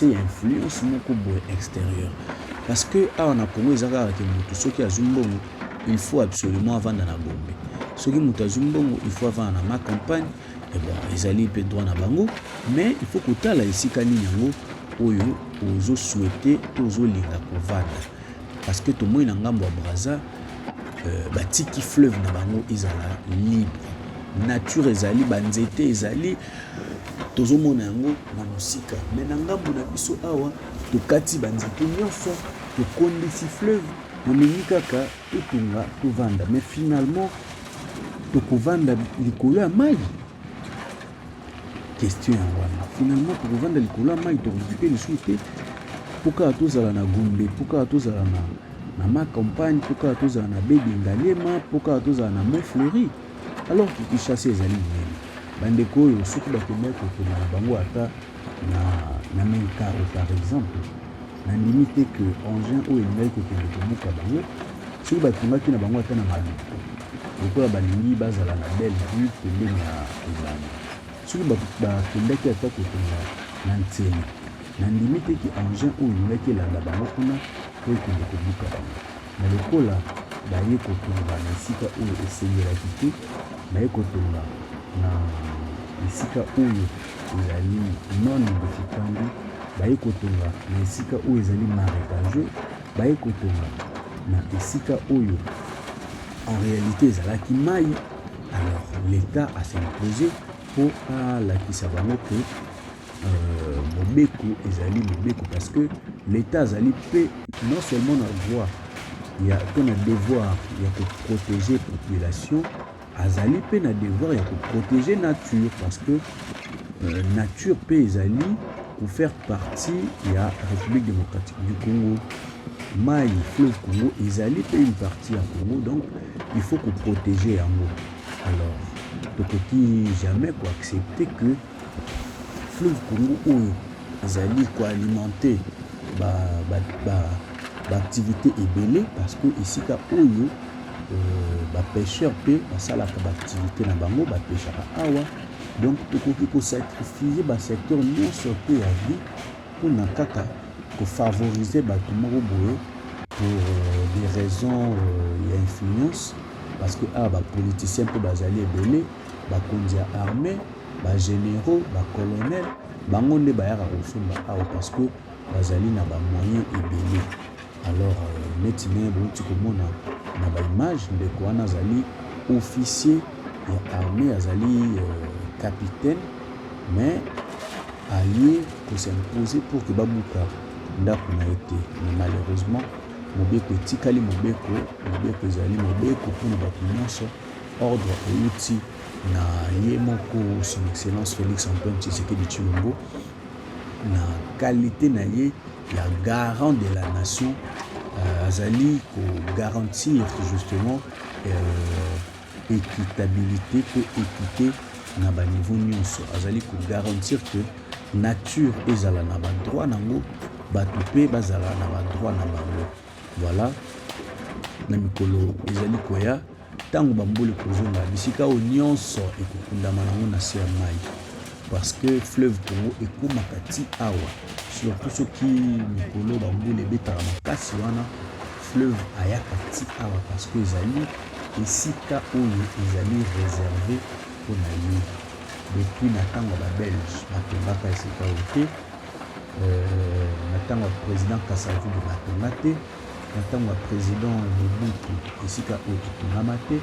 ya influence moko boye extérieure? Parce que awa na Congo eza kaka ke moto soki azwi mbongo, il faut absolument avanda na Gombe. Soki moto azwi mbongo, il faut avanda na Ma Campagne. Et bon, ezali mpe droit na bango, mais il faut kotala esika nini yango oyo ozosouhaite to ozolinga kovanda, parce que tomoni na ngambo ya Braza, batiki fleuve na bango ezala libre, nature ezali, banzete ezali, tozomona yango na mosika. Mais na ngambo na biso awa, tokati banzete nyonso, tokondisi fleuve, tolingi kaka totonga, tovanda. Mais finalement tokovanda likolo ya mai? Question yango wana. Finalement tokovanda likolo ya mai, tokoki mpe lisusu te mpo kaka tozala na Gombe, mpo kaka tozala na Ma Campagne, mpo kaka tozala na Bedi Ngaliema, mpo kaka tozala na Mont Fleury, alors que Kinshasa ezali monene. Bandeko oyo soki bakendaki kotonga na bango ata na Menkaro par exemple, nandimi te ke engin oyo elingaki kokende kobuka bango. Soki batongaki na bango ata na Maluku, lokola balingi bazala na belle vue pembeni ya ebale, soki bakendaki ata kotonga na Ntsele, nandimi te ke engin oyo elingaki elanda bango kuna po ekende kobuka bango. Na lokola baye kotonga na esika oyo esengelaki te, baye kotonga na esika oyo ezali non aedificandi, baye kotonga na esika oyo ezali marécageux, baye kotonga na esika oyo en réalité ezalaki mai, alors l'État a s'imposé mpo alakisa bango ke mobeko ezali mobeko, parce que l'État azali mpe non seulement na droit ya to na devoir ya koprotéger population, azali mpe na devoir ya koprotéger nature, parce que nature mpe ezali kofaire partie ya République démocratique du Congo. Mai fleuve Congo ezali mpe une partie ya Congo, donc il faut koprotéger yango. Alors tokoki jamais koaccepter que fleuve Congo oyo ezali koalimenter baactivité ba, ba, ebele, parce que esika oyo bapêcheur mpe basalaka baactivité na bango, bapêchaka awa, donc tokoki kosacrifier basecteur nyonso te ya vie mpona kaka kofavoriser bato moko boye pour des raisons ya influence. Parce que awa bapoliticien mpe bazali ebele, bakonzi ya armée, bagénéraux, bacolonel, bango nde bayaka kosomba awa parce que bazali na bamoyen ebele. Alors neti ndenge bouti komona na baimage, ndeko wana azali officier ya armée, azali capitaine, mais Aye ko s'imposer pour que babuka ndaku na ye te mais malheureusement mobeko etikali mobeko, mobeko ezali mobeko pona batu nionso, ordre ewuti na ye moko son excellence Felix Antoine Tshisekedi Tshilombo na qualite na ye ya garant de la nation azali ko garantir justement equitabilite to equite na ba niveau nionso. Azali ko garantir que nature ezala na ba droits nango, batu pe bazala na ba droits na bango. Voilà, na mikolo ezali koya, tango ba mbula ekozonga, bisika oyo nionso ekokundama nango na se ya mayi. Parce que fleuve Congo ekomaka ti awa, surtout soki mikolo ba mbula ebetaka makasi wana, fleuve ayaka ti awa parce que ezali esika oyo ezali reserve mpo na ye. Depuis na tango ya ba belges batongaka esika oyo te, na tango ya president Kasa-Vubu batonga te, na tango ya president Mobutu esika oyo etongama te,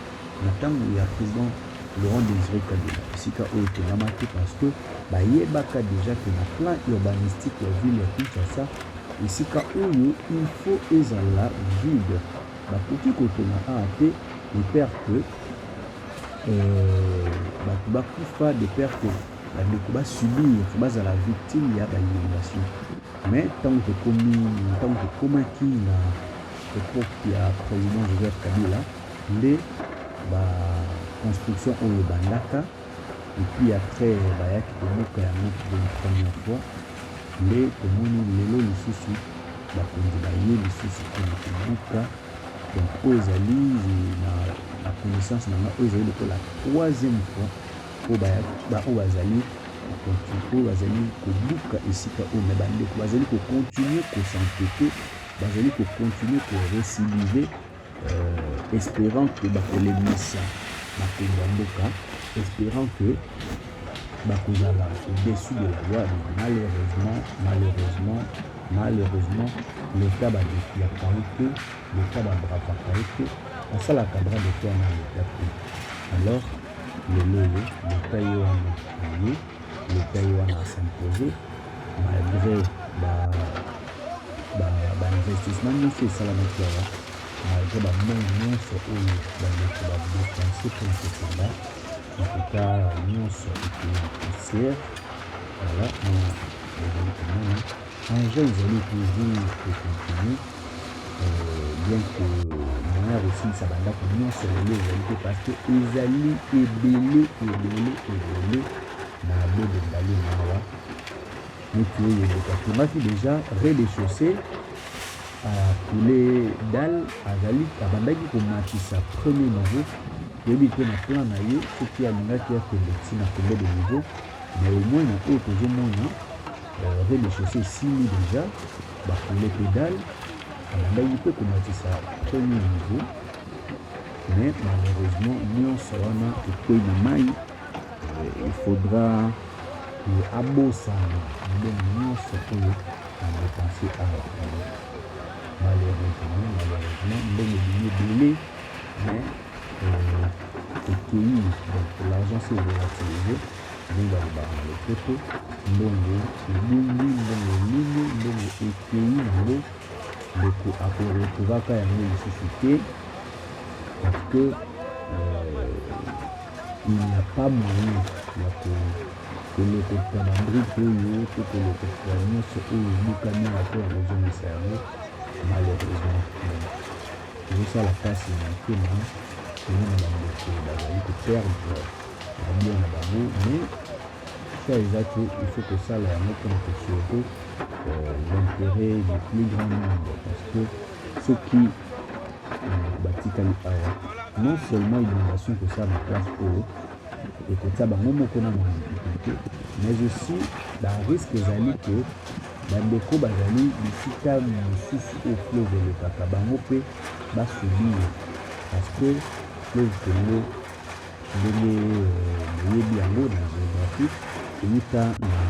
na tango ya president Laurent Desire Kabila esika oyo etongama te parce que bayebaka dejà que na plan urbanistique ya ville ya Kinshasa esika oyo il faut ezala vide. Bakoki kotonga awa te de peur que batu bakufa, de peur que bandeko ba subir, bazala victime ya ba inondations. Mais tango tokomi, tango tokomaki na epoque ya president Joseph Kabila nde ba construction oyo ebandaka et puis après bayaki kobuka yango pour une première fois nde tomoni lelo lisusu bakonzi baye lisusu mpona kobuka. Donc oyo ezali na connaissance na nga, oyo ezali lokola troisième fois oyo oyo bazali oyo bazali kobuka esika oyo, mais bandeko bazali ko continuer ko s'entêter, bazali ko continuer ko récidiver, espérant que bakolemisa bakonzi ya mboka, espérant que bakozala au-dessus de la loi. Mais malheureusement, malheureusement, malheureusement, l'État badefiaka ye te, l'État babravaka ye te, basalaka bras de fer na l'État te. Alors lelo oyo l'État ye wana aye, l'État ye wana as'impose malgré ba investissement nyonso esalamaki awa, malgré bambongo nyonso oyo bandeko badepense mpona kotonga. En tout cas nyonso ekei na poussière. Voilà, wana ezali komona engin ezali toujours kocontinue, bien que moyen ya kosilisa bandako nyonso lelo ezali te parce que ezali ebele ebele ebele na Bebe Ngaliema awa. Neti oyo ndeko atongaki déjà rez-de-chaussée, acoule dalle, azali abandaki komatisa premier niveau. Toyebi te na plan na ye soki alingaki akende ntina combien de niveau, mais au moins na oyo tozomona, rez-de-chaussée esili déjà, bacoule mpe dalle, abandaki mpe komatisa premier niveau, mais malheureusement nyonso wana ekwei na mai. Il faudra abosana mbongo nyonso oyo adepense awa. Malheureusement, malheureusement, mbongo ebimi ebele, mais ekei. Donc l'argent s'est volatilisé, ndenge balobaka na lopoto. Mbongo ebungi, mbongo elimi, mbongo ekei nango, ndeko akoretrouvaka yango lisusu te parce que il n'y a pas moyen ya kolokota babrique oyo to kolokota nyonso oyo ebukami awa mpona kozongisa yango. Malheureusement ezosala mpasi na motema komona bandeko bazali koperdre babien na bango, mais choix eza te, il faut kosala yango mpona kosauver l'intérêt du plus grand nombre, parce que soki batikali awa, non seulement inondation ekosala na place oyo ekotia bango moko na na difficulté, mais aussi barisque ezali ke bandeko bazali bisika mosusu oyo fleuve elekaka, bango mpe basubir, parce que fleuve Congo, ndenge boyebi yango na géographie, euta na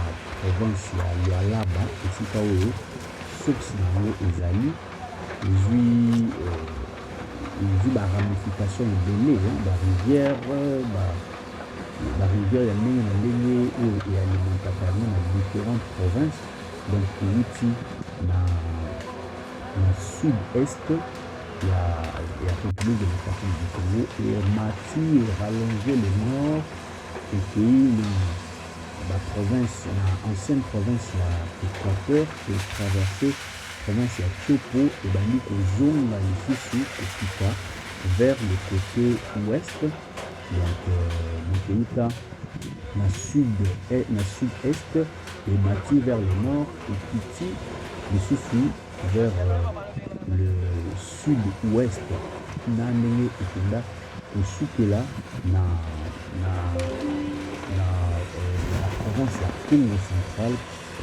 province ya Lualaba, esika oyo source na yango ezali, ezwi baramification ebele, barivière. Ba rivières ya ndenge na ndenge oyo e alimentaka yango na differentes provinces, donc ewuti na na sud-est ya ya Republique democratique du Congo, emati e rallonger le nord, ekeyi na ba provinces, na ancienne province ya Equateur, e traverser province ya Tshopo, ebandi kozonga lisusu kokita vers le cote ouest. Donc moto euta na sud na sud-est, emati vers le nord, ekiti lisusu vers le sud-ouest, na ndenge ekenda kosukela na province ya Kongo Central,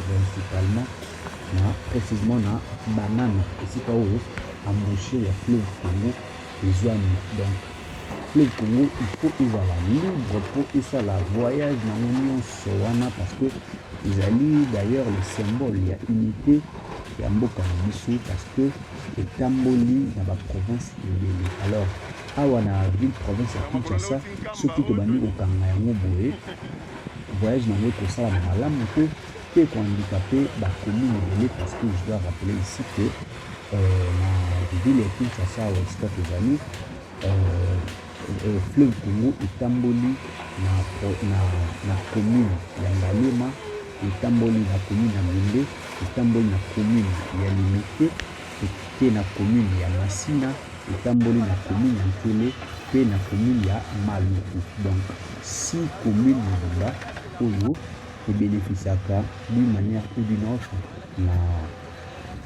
principalement na précisément na Banana, esika oyo embouchure ya fleuve Congo ezwami. Donc fleuve Congo, il faut ezala libre mpo esala voyage nango nyonso wana, parce que ezali d'ailleurs le symbole ya unité ya mboka na biso, parce que etamboli na baprovince ebele. Alors awa na ville province ya Kinshasa, soki tobandi kokanga yango boye, voyage nango ekosalama malamu te mpe ekohandicaper bacommune ebele, parce que je dois rappeler ici que na ville ya Kinshasa, awa esika tozali, fleuve Congo etamboli na commune ya Ngaliema, etamboli na commune ya Limbe, etamboli na commune ya Limete, eke na commune ya Masina, etamboli na commune ya Nkele mpe na commune ya Maluku. Donc six commune mobimba oyo ebénéficiaka d'une manière ou d'une autre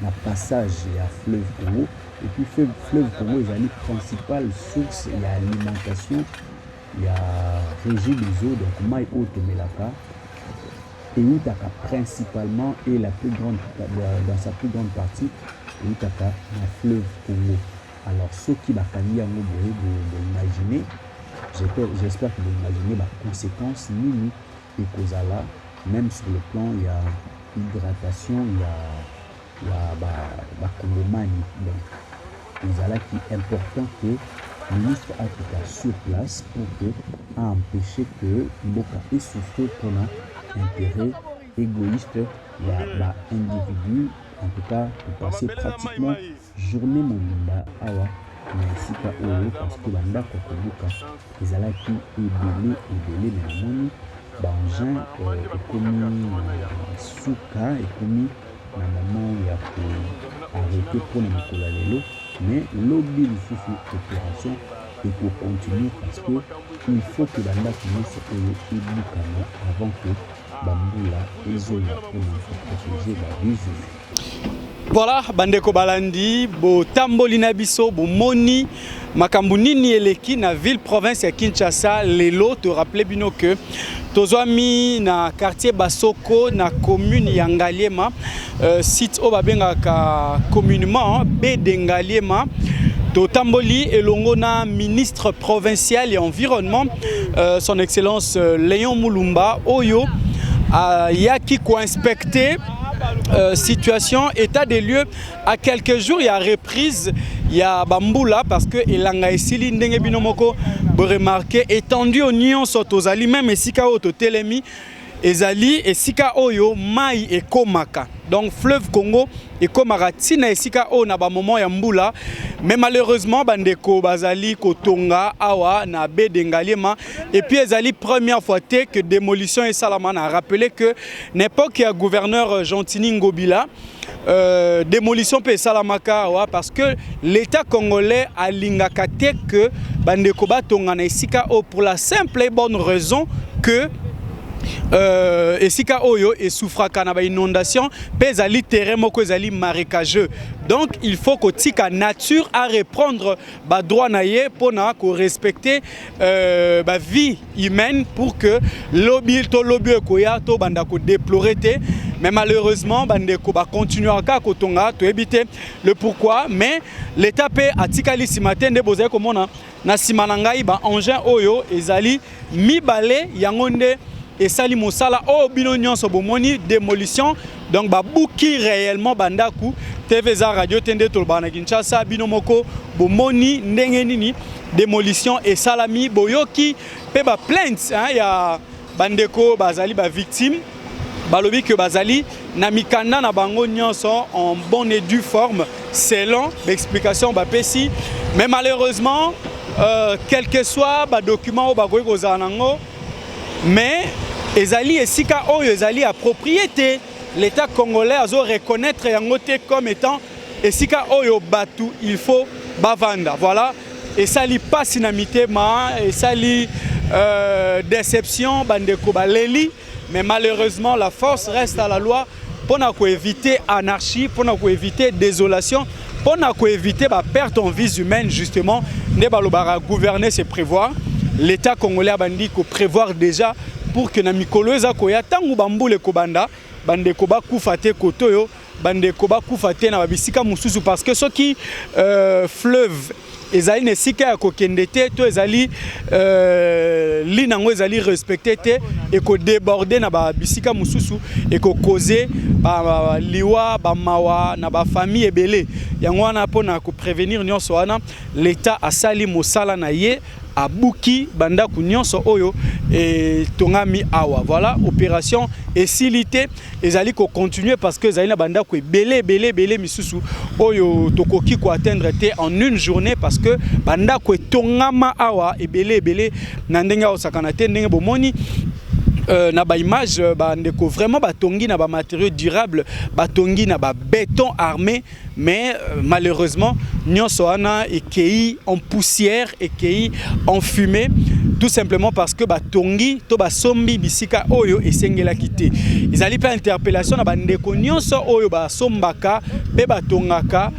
na passage ya fleuve Congo. Et puis fleuve Congo ezali principale source ya alimentation ya Régie des eaux. Donc mai oyo tomelaka eutaka principalement et la plus grande, dans sa plus grande partie, eutaka na fleuve Congo. Alors soki bakangi yango boye, boimagine, j'espère que boimagine baconséquence nini ekozala, même sur le plan ya hydratation ya bakongomani. Donc ezalaki important que ministre akita sur place pour que aempêcher que mboka esouffrir mpona intérêt égoïste ya baindividu. En tout cas, topasser pratiquement journée mobimba awa na esika oyo, parce que bandako ya kobuka ezalaki ebele ebele. Me namoni baengin ekomi na suka, ekomi na moment ya koarrêter mpona mokolo ya lelo. Mais lobi lisusu opération ekocontinue, parce que il faut que bandako nyonso oyo ebukana avant que bambula ezonga, mpona koprotéger bavies humaines. Voilà, bandeko balandi, botamboli na biso, bomoni makambo nini eleki na ville province ya Kinshasa lelo. Torappeler bino ke tozwami na quartier Basoko, na commune ya Ngaliema, site oyo babengaka communément Bede Ngaliema. Totamboli elongo na ministre provincial ya environnement, son excellence Léon Mulumba, oyo ayaki koinspecter situation, état des lieux à quelques jours il y a reprise il y a bambula, parce que elanga esili. Ndenge bino moko boremarquer, étendue oyo nyonso tozali, même esika oyo totelemi, ezali esika oyo mai ekomaka. Donc fleuve Congo ekomaka ntina esika oyo na bamoment ya mbula. Mais malheureusement, bandeko bazali kotonga awa na Bede Ngaliema. Et puis ezali première fois te que démolition esalama. Na rappeler que na époque ya gouverneur Gentini Ngobila, démolition mpe esalamaka awa, parce que l'État congolais alingaka te que bandeko batonga na esika oyo, pour la simple et bonne raison que esika oyo esouffraka na bainondation mpe ezali terrain moko ezali marécageux. Donc il faut kotika nature à reprendre badroit na ye mpona korespecter bavie humaine, pour que lobi to lobi oyo ekoya tobanda kodéplorer te. Mais malheureusement, bandeko bakontinuaka kotonga, toyebi te le pourquoi. Mais l'État mpe atikali nsima te. Nde bozali komona na nsima na ngai, baengin oyo ezali mibale, yango nde esali mosala oyo bino nyonso bomoni, démolition. Donc babuki réellement bandako. TV eza radio te nde tolobaka na Kinshasa. Bino moko bomoni ndenge nini démolition esalami, boyoki mpe ba plainte, hein, ya bandeko bazali ba victime. Balobi ke bazali na mikanda na bango nyonso en bonne et due forme, selon baexplication bapesi. Mais malheureusement, quel que soit badocument oyo bakoki kozala nango, mais ezali esika oyo ezali approprié te. L'État congolais azo reconnaître yango te comme étant esika oyo bato il faut bavanda. Voilà, esali mpasi na mitema, esali déception, bandeko baleli. Mais malheureusement, la force reste à la loi mpona koéviter anarchie, mpona koéviter désolation, mpona koéviter baperte en vies humaines. Justement, nde balobaka gouverner, c'est prévoir. L'État congolais abandi koprévoir déjà pour que na mikolo eza koya, ntango bambula ekobanda, bandeko bakufa te kote oyo, bandeko bakufa te na babisika mosusu, parce que soki fleuve ezali na esika ya kokende te to ezali li nango ezali respecté te, ekodéborde na babisika mosusu, ekocauser liwa, bamawa na bafamille ebele. Yango wana, mpona koprévenir nyonso wana, l'État asali mosala na ye, abuki bandako nyonso oyo etongami awa. Voilà, opération esili te, ezali kocontinue, parce que ezali na bandako ebele ebele ebele misusu oyo tokoki koatteindre te en une journée, parce que bandako etongama awa ebele ebele na ndenge akosakana te. Ndenge bomoni na baimage, bandeko vraiment batongi na bamatériaux durable, batongi na babéton armé, mais malheureusement nyonso wana ekei en poussière, ekei en fumée, tout simplement parce que batongi to basombi bisika oyo esengelaki te. Ezali mpe interpellation na bandeko nyonso oyo basombaka mpe batongaka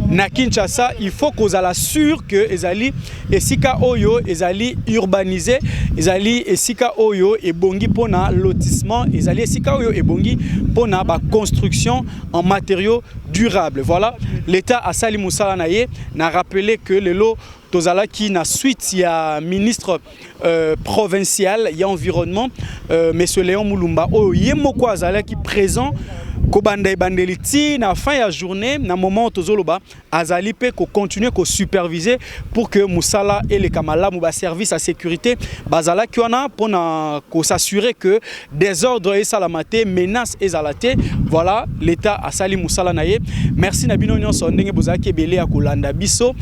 na Kinshasa. Il faut kozala sûr que ezali esika oyo ezali urbanisé, ezali esika oyo ebongi mpona lotissement, ezali esika oyo ebongi mpona baconstruction en matériaux durables. Voilà, l'État asali mosala na ye. Na rappeler que lelo tozalaki na suite ya ministre provincial ya environnement, monsieur Léon Mulumba, oyo ye moko azalaki présent kobanda ebandeli ti na fin ya journée. Na moment tozoloba, azali mpe kocontinue kosupervise pour que mosala eleka malamu. Baservice ya sécurité bazalaki wana mpona kos'assurer que désordre esalama te, menace ezala te. Voilà, l'État asali mosala na ye. Merci na bino nyonso ndenge bozalaki ebele ya kolanda biso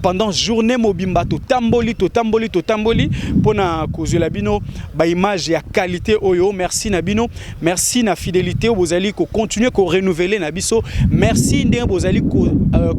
pendant journée mobimba. Totamboli, totamboli, totamboli mpona kozwela bino baimage ya qualité oyo. Merci na bino, merci na fidélité oyo bozali kocontinue korenouveler na biso. Merci ndenge bozali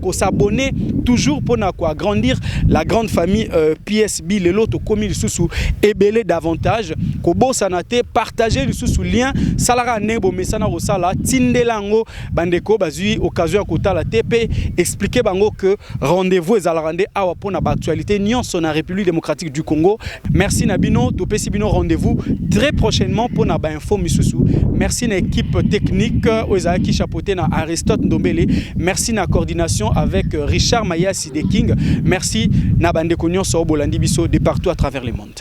kos'abonner toujours mpona koagrandir la grande famille PSB. Lelo tokomi lisusu ebele davantage. Kobosana te, partager lisusu lien, salaka ndenge bomesana kosala, tindela yango bandeko bazwi occasion ya kotala te, mpe expliquer bango que rendez-vous ezalaka nde awa mpona baactualité nyonso na République démocratique du Congo. Merci na bino, topesi bino rendez-vous très prochainement mpona bainfo misusu. Merci na équipe technique oyo ezalaki chapeauté na Aristote Ndombele. Merci na coordination avec Richard Mayasi de King. Merci na bandeko nyonso oyo bolandi biso de partout à travers le monde.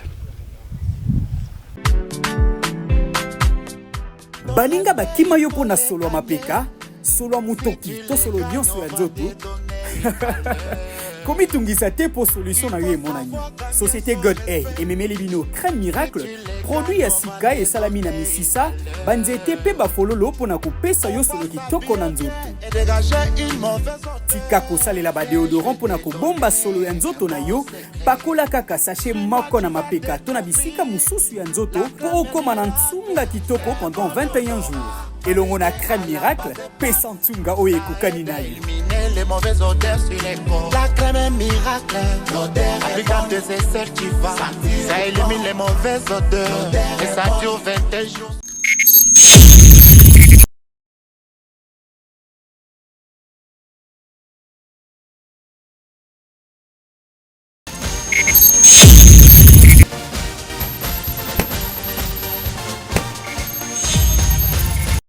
Baninga bakima yo mpo na solo ya mapeka, solo ya motoki to solo nyonso ya nzoto, komitungisa te mpo solution na yo emonani. Société God A ememeli bino crème miracle, produit ya sika esalami na misisa, banzete mpe bafololo mpo na kopesa yo solo kitoko na nzoto. Tika kosalela badéodorant mpo na kobomba solo ya nzoto na yo. Pakola kaka sachet moko na mapeka to na bisika mosusu ya nzoto mpo okóma na nsunga kitoko pendant 21 jours. Elongo na crème miracle, pesa ntunga oyo ekokani na yo. Les mauvaises odeurs sur les corps. La crème est miracle. L'odeur. Applicable des essais, tu vas. Ça élimine les mauvaises odeurs. Et ça dure 21 jours.